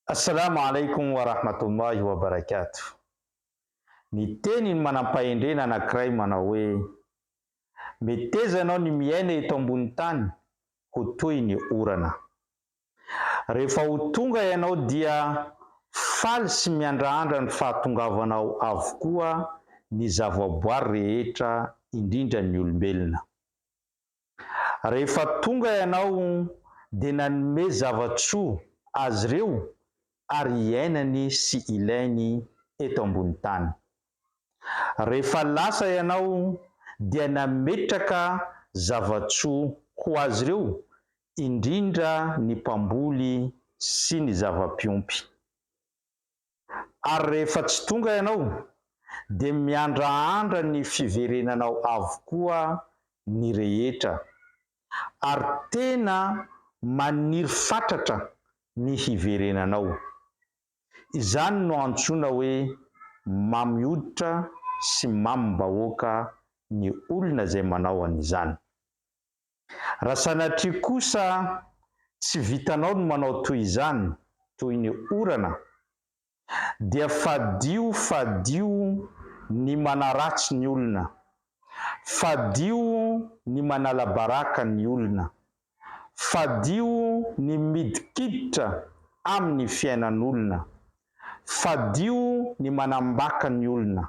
Assalamu alaikum wa rahmatullahi wa barakatuh. Niteny ny manam-pahendrena anankiray manao hoe, Meteza ianao ny miaina eto ambony tany ho toy ny orana. Rehefa ho tonga ianao dia faly sy miandrahandra ny fahatongavanao avokoa ny zavaboary rehetra indrindra ny olombelona. Rehefa tonga ianao dia nanome zava-tsoa azy ireo ary iainany sy ilainy eto ambony tany. Rehefa lasa ianao dia nametraka zava-tsoa ho azy ireo indrindra ny mpamboly sy ny zava-piompy. Ary rehefa tsy tonga ianao, dia miandrahandra ny fiverenanao avokoa ny rehetra, ary tena maniry fatratra ny hiverenanao. Izany no antsoina hoe mamy hoditra sy mamim-bahoaka ny olona izay manao an'izany. Raha sanatria kosa tsy vitanao ny manao toy izany, toy ny orana, dia fadio fadio ny manaratsy ny olona, fadio ny manala baraka ny olona, fadio ny midikiditra amin'ny fiainan'olona, fadio ny manambaka ny olona,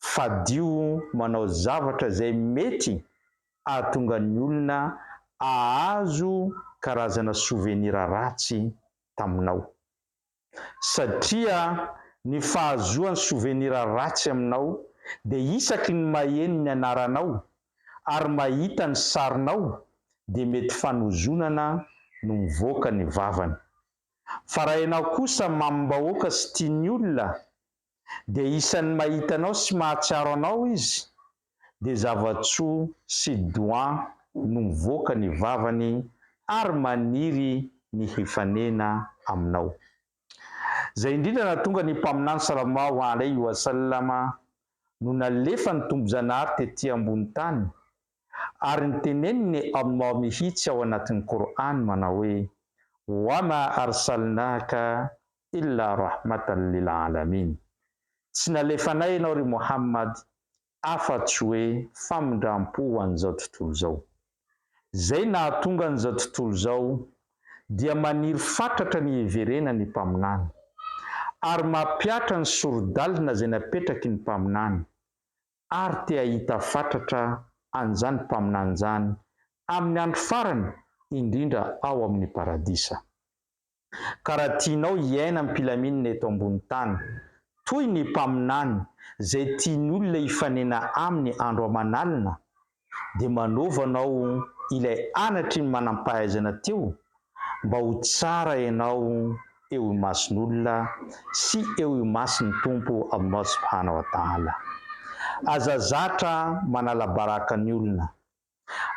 Fadio manao zavatra izay mety ahatonga ny olona ahazo karazana souvenir ratsy taminao. Satria ny fahazoany souvenir ratsy aminao dia isaky ny maheno ny anaranao ary mahita ny sarinao dia mety fanozonana no mivoaka ny vavany. Fa raha ianao kosa mamim-bahoaka sy tian'ny olona dia isan'ny mahita anao sy mahatsiaro anao izy dia zava-tsoa sy doan no mivoaka ny vavany ary maniry ny hifanena aminao. Izay indrindra nahatonga ny Mpaminany Salallahu alaihi wa sallama no nalefan'ny Tompo Zanahary tety ambony tany ary niteneniny Allah mihitsy ao anatin'ny Kor'any manao hoe, Wa ma arsalnaka illa rahmatan lil alamin. Tsy nalefanay ianao ry Mohammad afa-tsy hoe famindram-po ho an'izao tontolo izao. Izay nahatonga an'izao tontolo izao dia maniry fatratra ny hiverenan'ny Mpaminany, ary mampihatra ny sori-dalina izay napetraky ny Mpaminany, ary te hahita fatratra an'izany Mpaminany izany amin'ny andro farany, indrindra ao amin'ny Paradisa. Ka raha tianao hiaina am-pilaminana eto ambony tany, toy ny mpaminany izay tian'ny olona hifanena aminy andro aman'alina, dia manaova anao ilay anatry ny manam-pahaizana teo mba ho tsara ianao eo imason'olona sy eo imason'ny Tompo Allah subhana wa ta'ala. Aza zatra manala baraka ny olona.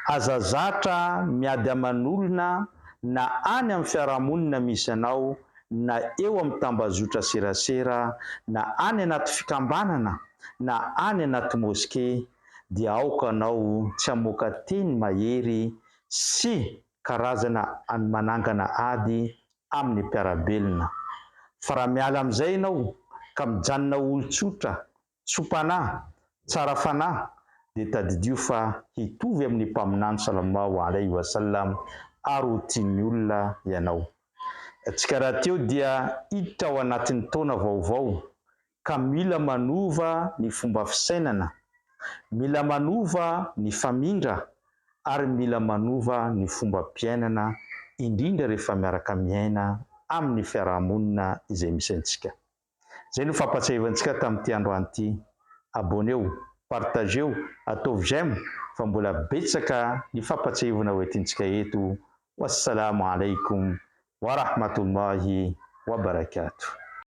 Aza zatra miady aman'olona na any amin'ny fiarahamonina misy anao na eo amin'ny tambazotra serasera na any anaty fikambanana na any anaty moske dia aoka anao tsy hamoaka teny mahery sy karazana manangana ady amin'ny mpiara-belona. Fa raha miala amin'izay ianao ka mijanona ho olon-tsotra Tso-panahy, tsara fanahy, dia tadidio fa hitovy amin'ny Mpaminany Salallahu alaihi wa sallam ary ho tian'ny olona ianao. Antsika rahateo dia hiditra ao anatin'ny taona vaovao ka mila manova ny fomba fisainana, mila manova ny famindra ary mila manova ny fombam-piainana indrindra rehefa miaraka miaina amin'ny fiarahamonina izay misy antsika. Izay no fampatsiahivantsika tamin'ity androany ity. Abonneo, partageo, ataovy j'aime fa mbola betsaka ny fampatsiahivana ho entintsika eto. Wassalamo alaikum warahmatullahi wabarakatuh.